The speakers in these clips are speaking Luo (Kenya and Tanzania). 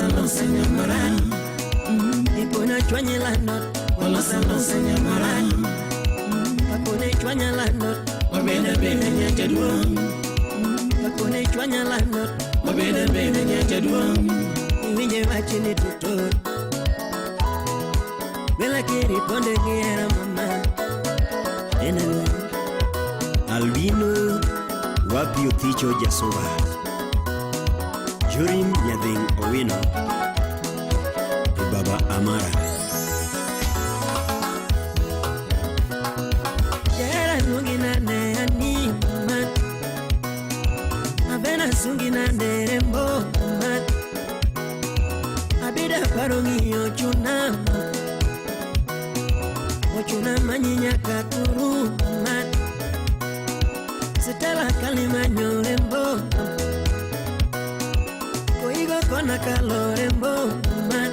Walosa nyamara. Ipona chwanye landot. Walosa losa nyamara. Kapone chwanya landot. Wabeda beda nyaka duong'. Kapone chwanya landot. Wabeda beda nyaka duong'. Iwinje wachni tutor. Bela kiri ponde gi hera mama. En Albino Wapi Othicho Jasuba Jorim Nyadhing Owino e Baba Amara. Jahera sungi nade ani mama. Abena sungi nade rembo mama. Abida paro ng'iyo chuna. Ochuna manyi nyaka kuru mama. Sitela kalimanyo rembo. Koigo kona kalo rembo mama.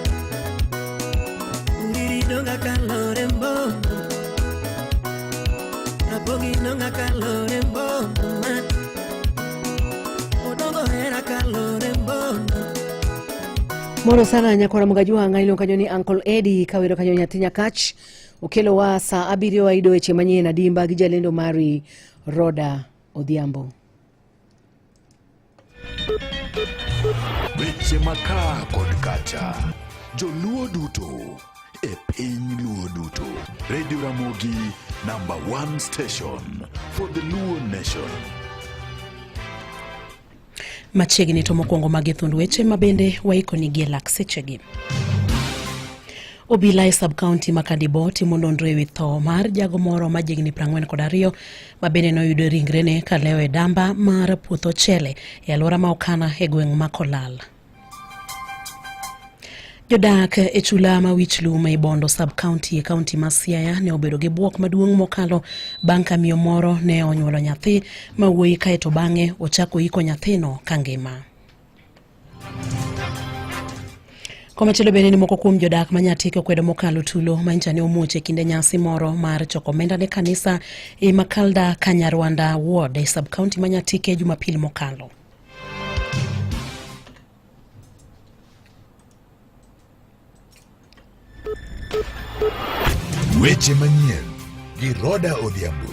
Uriri donga kalo rembo. Rapogi nonga kalo rembo mama. Odongo hera kalo rembo. Moro sana nyakwara Mgajwang'a iluongo kanyo ni Uncle Eddie kawero kanyo nyathi Nyakach okelowa saa 7 wayudo weche manyien adimba gi jalendo mari Roda Odhiambo. Weche makaa kod kacha. Joluo duto e piny Luo duto. Radio Ramogi number one station for the Luo nation. Machiegni to mokwongo magi thund weche ma bende waikonigi e lak sechegi. Obila e sub-county ma Kadibo timo nonro ewi tho mar jago moro ma jahigni 42 ma bende noyudo ringrene kalewo e damba mar puoth ochele e alwora ma Okana e gweng' ma Kolal. Jodak e chula ma Wich Lum e Bondo sub-county e kaunti ma Siaya ne obedo gi bwok maduong' mokalo bang' ka miyo moro ne onyuolo nyathi ma wuoyi kaeto bang'e ochako iko nyathino ka ngima. Komachielo bende ni moko kuom jodak ma Nyatike okwedo mokalo tulo ma nyicha ne omuoch e kinde nyasi moro mar choko omenda ne kanisa e Makalda Kanyarwanda Ward e sub-county ma Nyatike Jumapil mokalo. Weche manyien gi Roda Odhiambo.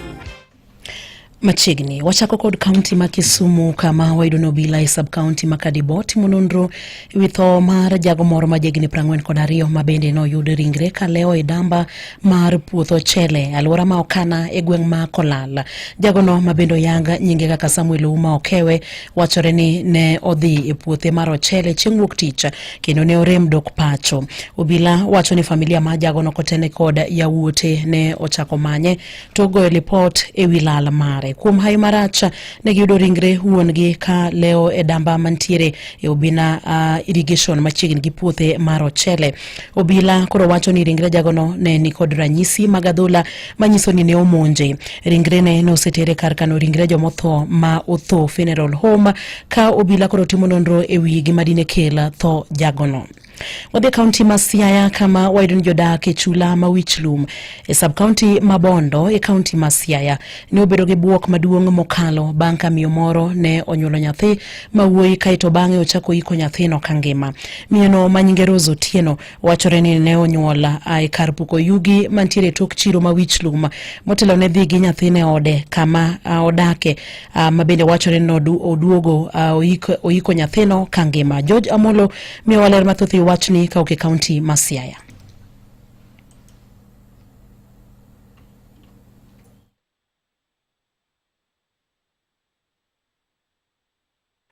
Machiegni wachako kod kaunti ma Kisumu kama wayudo ni obila e sub kaunti ma Kadibo timo nonro e wi tho mar jago moro ma jahigni 42 ma bende noyud ringre kalewo e damba mar puoth ochele alwora ma Okana e gweng' ma Kolal. Jagono ma bende oyang nyinge kaka Samuel Ouma Okewe wachore ni ne odhi e puothe mar ochele chieng' wuok tich kendo ne orem dok pacho. Obila wacho ni familia mar jagono kotene kod yawuote ne ochako manye to goyo lipot e wi lal mare. Kuom hawi marach ne giyudo ringre wuon-gi ka lewo e damba mantiere e Obina irrigation machiegni gi puothe mar ochele. Obila koro wacho ni ringre jagono ne ni kod ranyisi mag adhola manyiso ni ne omonje. Ringrene ne osetere kar kano ringre jomotho ma Otho Funeral Home ka obila koro timo nonro e wi gima dine kel tho jagono. Wadhi e kaunti ma Siaya kama wayudo ni jodak e chula ma Wich Lum e sub kaunti ma Bondo e kaunti ma Siaya ne obedo gi bwok maduong' mokalo bang' ka miyo moro ne onyuolo nyathi ma wuoyi kaeto bang'e ochako iko nyathino ka ngima. Miyono ma nyinge Rose Otieno wachore ni ne onyuol e kar puko yugi mantiere e tok chiro ma Wich Lum motelo ne dhi gi nyathine ode kama odake ma bende wachore ni oduogo oiko nyathino ka ngima. George Amolo miyowa ler mathoth e wachni ka ok e kaunti ma Siaya.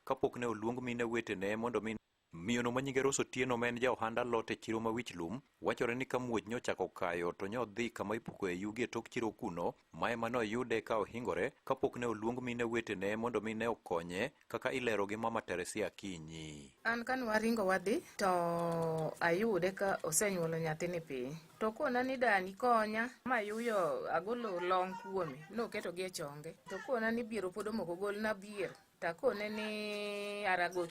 Kapok ne oluong mine wetene mondo mi miyono ma nyinge Rose Otieno ma en ja ohand alot e chiro ma Wich Lum wachore ni ka muoch nyochako kayo to nyodhi kama ipukoe yugi e tok chiro kuno ma ema noyude ka ohingore kapok ne oluong mine wetene mondo mi ne okonye kaka ilero gi Mama Teresia Akinyi. An kane waringo wadhi to ayude ka osenyuolo nyathini piny. To kona ni dani konya mayuyo agolo long kuome noketogi e chonge. To kona ni biero pod omoko golna biero. To akone ni ara gol,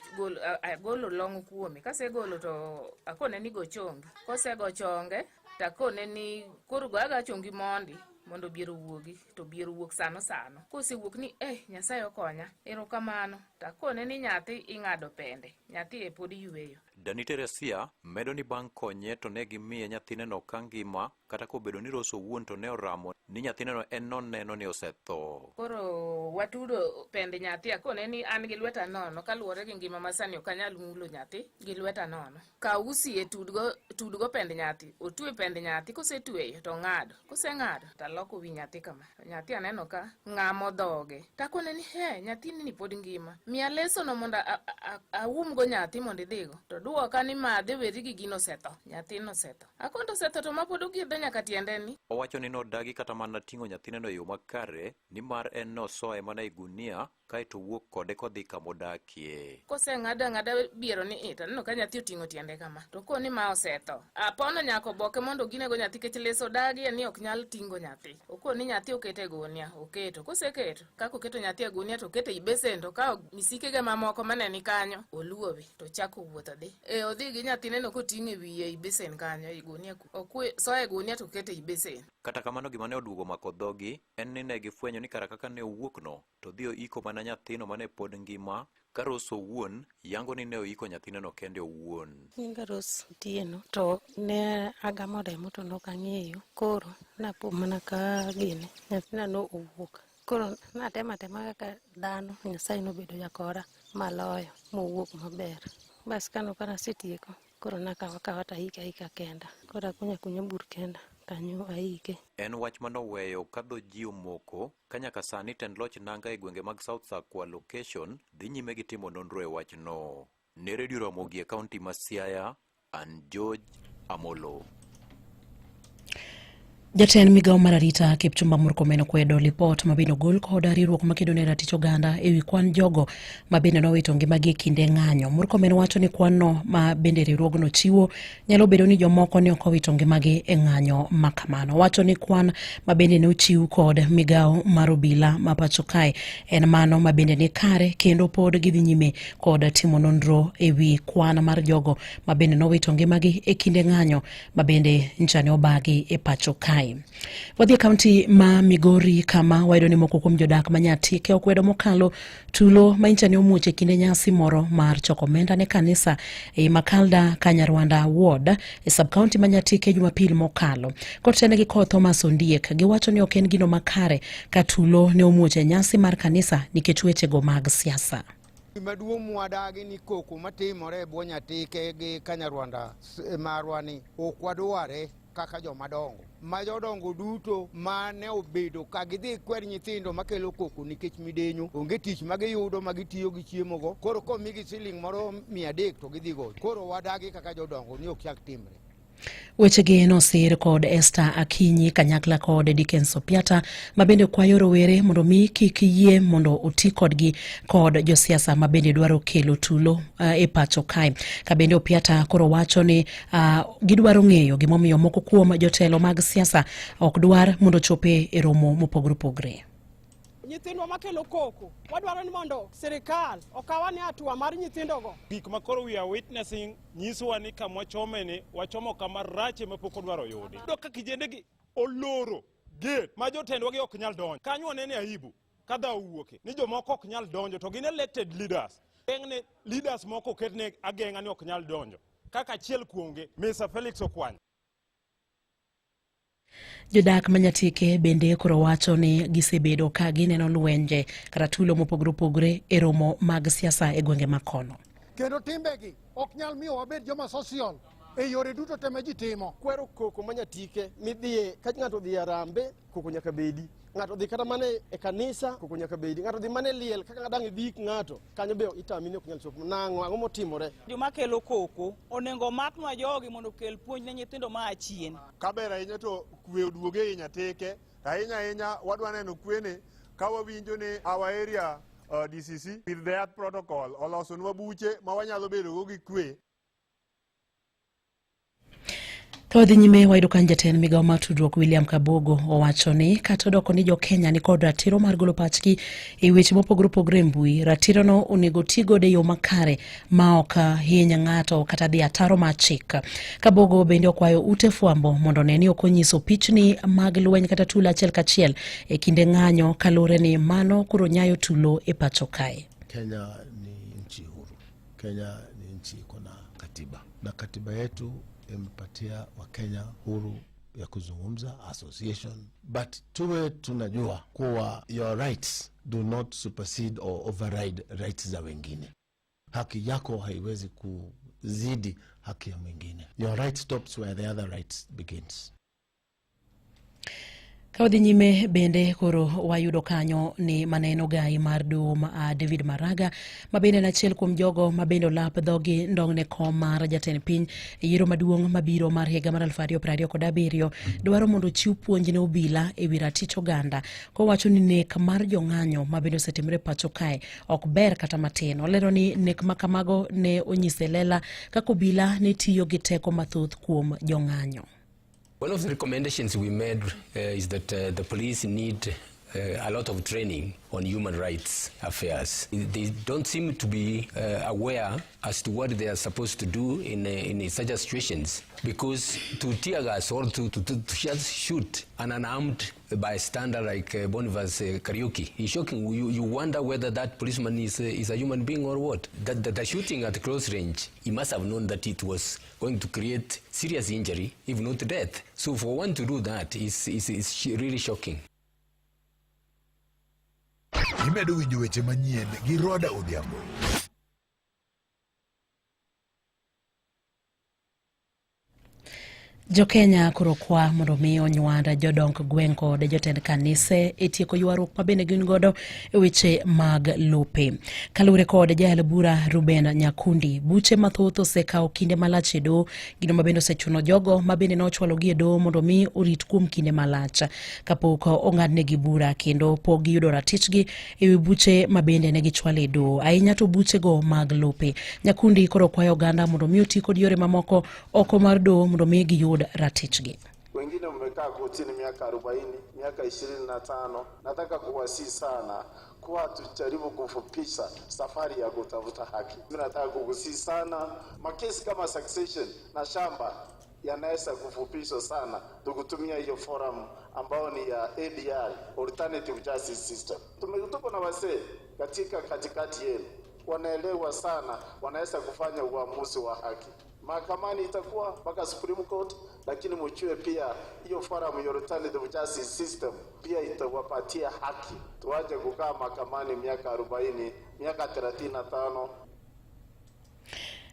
agolo long kuome. Kasegolo to akone ni go chongi. Kosego chonge Takone ni koro go aga chongi mondi mondo biero wuogi, to biero wuok sano sano. Kosewuok ni Nyasaye okonya, erokamano. Takone ni nyathi ing'ado pende, nyathi e pod yueyo. Dani Teresia medo ni bang' konye to ne gimiye nyathineno ka ngima, kata kobedo ni Rose owuon to ne oramo ni nyathineno en noneno ni osetho. Koro watudo pend nyathi, akone ni an gi lweta nono, kaluwore gi ngima masani ok anyal mulo nyathi gi lweta nono. Kaw usi e tudgo pend nyathi, otwe pend nyathi, kosetweyo to ng'ado, koseng'ado to aloko wi nyathi kama. Nyathi aneno ka ng'amo dhoge. Takone ni he, nyathini ni pod ngima. Miya lesono mondo aumgo nyathi mondo idhigo. To duoka ni madhe weri gi gino osetho. Nyathino osetho. Akondo osetho to ma pod ogiedho nyaka tiende ni. Owacho ni nodagi kata mana ting'o nyathineno e yo makare, nimar en nosoye mana e gunia kaeto owuok kode kodhi kamodakie. Koseng'ado ang'ada biero ni it, aneno ka nyathi oting'o tiende kama. To koni ma osetho. Apono nyaka oboke mondo ginego nyathi kech leso odagi ni ok nyal ting'o nyathi. Okoni nyathi okete e gunia, oketo. Koseketo, kaka oketo nyathi e gunia to okete e besen, to okawo misikege mamoko mane ni kanyo, oluowe to ochako wuotho dhi. Odhi gi nyathineno koting'o e wiye e besen kanyo, e gunia ku. Okwe, soye e gunia to okete e besen. Kata kamano gima ne oduogo mako dhogi en ni ne gifwenyo ni kara kaka ne owuokno to dhi oiko mana nyathino mane pod ngima, ka Rose owuon yango ni ne oiko nyathineno kende owuon. Nyinga Rose Otieno, to ne agamo remo to nok ang'eyo, koro napo mana ka gini, nyathina no owuok. Koro natemo atema kaka dhano, Nyasaye nobedo jakora maloyo, mowuok maber. Bas kano ka nasetieko, koro nakawa akawa to aike aika kenda. Koro akunyo akunya bur kenda, kanyo aike. En wach manoweyo ka dho ji omoko ka nyaka sani tend loch nanga e gwenge mag South Sakwa location dhi nyime gi timo nonro e wachno. Ne Radio Ramogi e kaunti ma Siaya, an George Amolo. Jatend migawo mar arita Kipchumba Murkomen okwedo lipot ma bende ogol kod riwruok makedo ne ratich oganda e wi kwan jogo ma bende nowito ngimagi e kinde ng'anyo. Murkomen wacho ni kwan no ma bende riwruogno chiwo nyalo bedo ni jomoko ne ok owito ngimagi e ng'anyo ma kamano. Wacho ni kwan ma bende ne ochiw kod migawo mar obila ma pacho kae en mano ma bende ni kare kendo pod gidhi nyime kod timo nonro e wi kwan mar jogo ma bende nowito ngimagi e kinde ng'anyo ma bende ncha ne obagi e pacho kae. Wadhi e kaunti ma Migori kama wayudo ni moko kuom jodak ma Nyatike okwedo mokalo tulo ma ncha ne omuoch e kinde nyasi moro mar choko omenda ne kanisa e Makalda Kanyarwanda Ward e sub-county ma Nyatike Jumapil mokalo. Kotene gi kod Thomas Ondiek, giwacho ni ok en gino makare ka tulo ne omuoch e nyasi mar kanisa nikech wechego mag siasa. Gima duong' mwadagi ni koko matimore e bwo Nyatike gi Kanyarwanda marwa ni ok wadware kaka joma dongo. Ma jodongo duto mane obedo ka gidhi kwer nyithindo makelo koko nikech midenyo, onge tich ma giyudo ma gitiyo gi chiemo go. Koro komigi siling moro 300 to gidhi go. Koro wadagi kaka jodongo ni ok chak timre. Wechegi nosir kod Esther Akinyi kanyakla kod Dickens Opiata ma bende kwayo rowere mondo mi kik yie mondo oti kodgi kod josiasa ma bende dwaro kelo tulo e pacho kae. Ka bende Opiata koro wacho ni gidwaro ng'eyo gimomiyo moko kuom jotelo mag siasa ok dwar mondo ochope e romo mopogore opogore. Nyithindwa makelo koko, wadwaro ni mondo sirikal okaw ane hatua mar nyithindogo. Gik ma koro we are witnessing nyisowa ni kama wachome ni wachomo kama rache ma pok odwaro yudi. Yudo ka kijendegi oloro gate ma jotendwa gi ok nyal donjo. Kanyo wanene aibu ka dhawo owuoke ni jomoko ok nyal donjo to gin elected leaders. Geng'ne leaders moko oketne ageng'a ni ok nyal donjo. Kaka achiel kuomgi Mr. Felix Okwany. Jodak ma Nyatike bende koro wacho ni gisebedo ka gineno lwenje kata tulo mopogore opogore e romo mag siasa e gwenge ma kono. Kendo timbegi ok nyal miyo wabed joma social e yore duto te ma ji timo. Kwero koko ma Nyatike midhiye ka ng'ato odhi e Harambee koko nyaka bedi. Ng'ato odhi kata mana e kanisa koko nyaka bedi. Ng'ato odhi mana e liel kaka dang' idhi ik ng'ato kanyo be itami ni ok nyal chopo. Nang'o ang'o motimore? Joma kelo koko onego omaknwa jogi mondo okel puonj ne nyithindo ma a chien. Kaber ahinya to kwe oduoge ei Nyatike. Ahinya ahinya wadwa neno kwene ka wawinjo ni our area DCC with their protocol olosonwa buche ma wanyalo bedo go gi kwe. Ka wadhi nyime wayudo ka jatend migawo mar tudruok William Kabogo owacho ni kata odoko ni jo-Kenya ni kod ratiro mar golo pachgi e weche mopogore opogore e mbui, ratirono onego ti godo e yo makare ma ok hiny ng'ato kata dhi ataro mar chik. Kabogo bende okwayo ute fwambo mondo one ni ok onyiso pichni mag lweny kata tulo achiel kachiel e kinde ng'anyo kaluwore ni mano koro nyayo tulo e pacho kae. Kenya ni nchi huru. Kenya ni nchi iko na katiba na katiba yetu imepatia Wakenya huru ya kuzungumza association, but tuwe tunajua kuwa your rights do not supersede or override rights za wengine. Haki yako haiwezi kuzidi haki ya mwingine. Your right stops where the other right begins. Ka wadhi nyime bende koro wayudo kanyo ni maneno gai mar doho ma David Maraga ma bende en achiel kuom jogo ma bende olap dhogi ndong' ne kom mar jatend piny e yiero maduong' mabiro mar higa mar 2027 dwaro mondo ochiw puonj ne obila e wi ratich oganda kowacho ni nek mar jong'anyo ma bende osetimore pacho kae ok ber kata matin. Olero ni nek ma kamago ne onyiso e lela kaka obila ne tiyo gi teko mathoth kuom jong'anyo. One of the recommendations we made is that the police need a lot of training on human rights affairs. They don't seem to be aware as to what they are supposed to do in such situations, because to tear gas or to just shoot an unarmed bystander like Boniface Kariuki is shocking. You wonder whether that policeman is a human being or what. The shooting at close range, he must have known that it was going to create serious injury, if not death. So for one to do that is really shocking. Imedo winjo weche manyien gi Roda Odhiambo. Jokenya koro kwa mondo mi onywand jodong gweng' kod jotend kanise e tieko ywaruok ma bende gin godo e weche mag lope. Kaluwore kod jayal bura Ruben Nyakundi, buche mathoth osekawo kinde malach e doho, gino ma bende osechuno jogo ma bende nochwalogi e doho mondo mi orit kuom kinde malach kapok ong'adnegi bura kendo pok giyudo ratichgi e wi buche ma bende ne gichwalo e doho, ahinya to buchego mag lope. Nyakundi koro kwayo oganda mondo mi oti kod yore mamoko oko mar doho mondo mi giyud ratichgi. Wengine mmekaa kotini miaka 40, miaka 25. Nataka kuwasihi sana kuwa tujaribu kufupisha safari ya kutafuta haki. Nataka kukusihi sana, makesi kama succession na shamba yanaweza kufupishwa sana tukitumia hiyo forum ambao ni ya ADR, Alternative Justice System. Tuko na wazee katika katikati yenu, wanaelewa sana, wanaweza kufanya uamuzi wa haki. Mahakamani itakuwa mpaka Supreme Court, lakini mjue pia hiyo forum ya Alternative Justice System pia itawapatia haki. Tuache kukaa mahakamani miaka 40, miaka 35.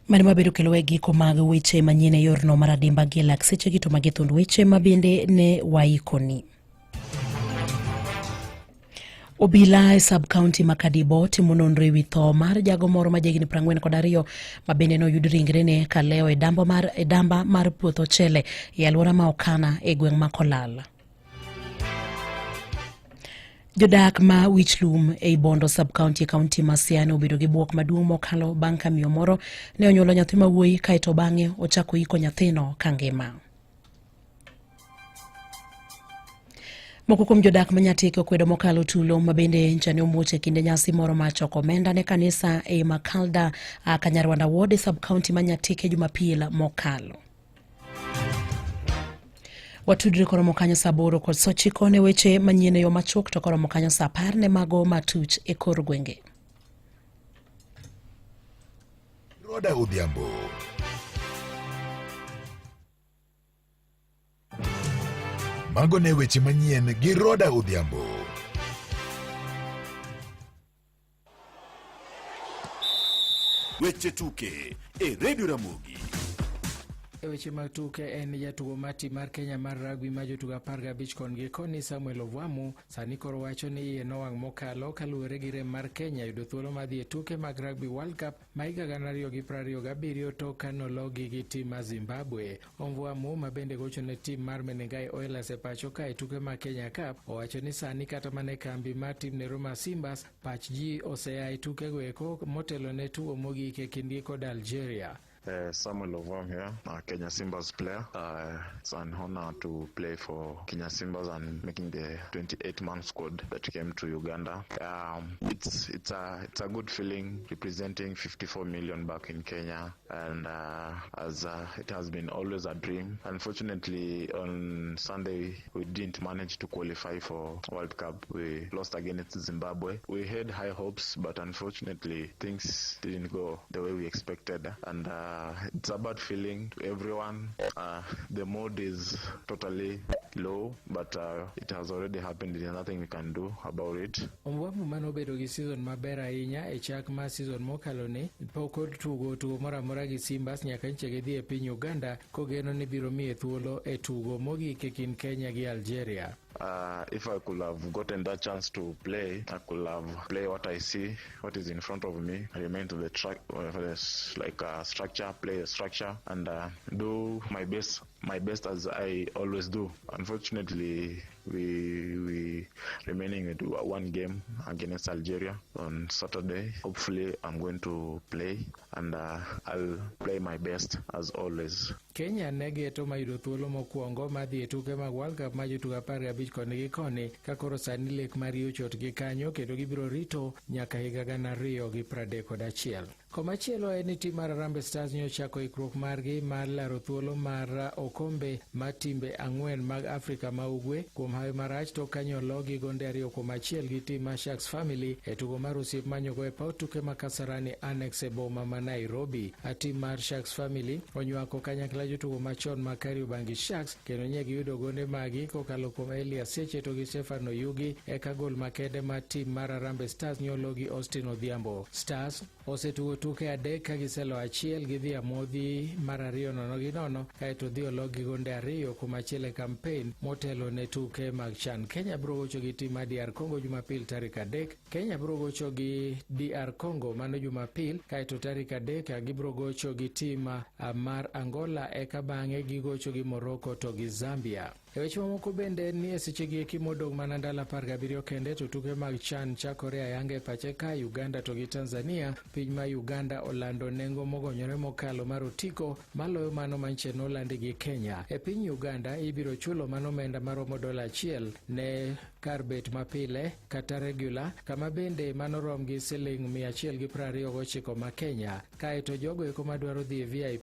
Mano mabedo kelo e giko mag weche manyien e yorno mar adimba gi lak sechegi to magi thund weche ma bende ne waikoni. Obila e sub county ma Kadibo timo nonro ewi tho mar jago moro ma jahigni 42 ma bende noyud ringrene kalewo e damba mar puoth ochele e alwora ma Okana e gweng' ma Kolal. Jodak ma Wich Lum ei Bondo sub-county e kaunti ma Siaya ne obedo gi bwok maduong' mokalo bang' ka miyo moro ne onyuolo nyathi ma wuoyi kaeto bang'e ochako iko nyathino ka ngima. Moko kuom jodak ma Nyatike okwedo mokalo tulo ma bende ncha ne omuoch e kinde nyasi moro mar choko omenda ne kanisa e Makalda, Kanyarwanda Ward e sub-county ma Nyatike Jumapil mokalo. Watudre koromo kanyo saa 8 kod saa 9 ne weche manyien e yo machuok to koromo kanyo saa 10 ne mago matuch e kor gwenge. Roda Odhiambo. Mago ne weche manyien gi Roda Odhiambo. Weche tuke e Radio Ramogi. E weche mag tuke en jatugo mar tim mar Kenya mar rugby ma jotugo 15 kon gi koni Samuel Ovwamu sani koro wacho ni iye nowang' mokalo kaluwore gi rem mar Kenya yudo thuolo mar dhi e tuke mag Rugby World Cup ma higa 2027 tok ka nologi gi tim mar Zimbabwe. Omwamu ma bende gocho ne tim mar Menengai Oilers e pacho ka e tuke mag Kenya Cup owacho ni sani kata mana e kambi mar tim Neruma Simbas pach ji osea e tukego eko motelo ne tugo mogik e kindgi kod Algeria. Samuel Ovam here, a Kenya Simbas player. It's an honor to play for Kenya Simbas and making the 28-man squad that came to Uganda. It's a good feeling representing 54 million back in Kenya, and as it has been always a dream. Unfortunately, on Sunday we didn't manage to qualify for World Cup. We lost against Zimbabwe. We had high hopes, but unfortunately things didn't go the way we expected, and it's a bad feeling to everyone. The mood is totally low, but it has already happened. There's nothing we can do about it. Omwamu mane obedo gi season maber ahinya e chak mar season mokalo ni pok otugo tugo moro amora gi Simbas nyaka nyocha gidhi e piny Uganda kogeno ni biro miye thuolo e tugo mogik e kind Kenya gi Algeria. If I could have gotten that chance to play, I could have play what I see, what is in front of me, remain to the track, like structure, play the structure, and do my best as I always do. Unfortunately, we remaining with one game against Algeria on Saturday. Hopefully, I'm going to play, and I'll play my best as always. Kenya ne geto mayudo thuolo mokwongo mar dhi e tuke mag World Cup mar jotugo 15 koni gi koni ka koro sani lek mar ochot gi kanyo kendo gibiro rito nyaka higa 2031. Komachielo en ni tim mar Harambee Stars nyochako ikruok margi mar laro thuolo mar okombe mar timbe 4 mag Afrika ma Ugwe kuom hawi marach to kanyo ologi gonde 2-1 gi tim mar Sharks Family e tugo mar osiep manyogo e paw tuke ma Kasarani Annex e boma ma Nairobi. Tim mar Sharks Family onywako kanyakla jotugo machon ma Kariobangi Sharks kendo nye giyudo gonde magi kokalo kuom Elias Seche to gi Stefano Yugi eka gol makende mar tim mar Harambee Stars nyologi Austin Odhiambo. Stars osetugo tuke 3 ka giselo 1 gidhi amodhi mar 2 0-0 kaeto dhi ologi gonde 2-1 e kampen motelo ne tuke mag CHAN. Kenya biro gocho gi tim mar DR Congo Jumapil tarik 3. Kenya biro gocho gi DR Congo mano Jumapil kaeto tarik 3 gibiro gocho gi tim mar Angola eka bang'e gigocho gi Morocco to gi Zambia. E weche mamoko bende ni e sechegi eki modong' mana ndalo 17 kende to tuke mag CHAN chakore ayanga e pache ka Uganda to gi Tanzania. Piny ma Uganda olando nengo mogonyore mokalo mar otiko maloyo mano manche nolandi gi Kenya. E piny Uganda ibiro chulo mano omenda maromo $1 ne kar bet mapile kata regular, kama bende mano rom gi siling 129 ma Kenya. Kaeto jogo eko madwaro dhi e VIP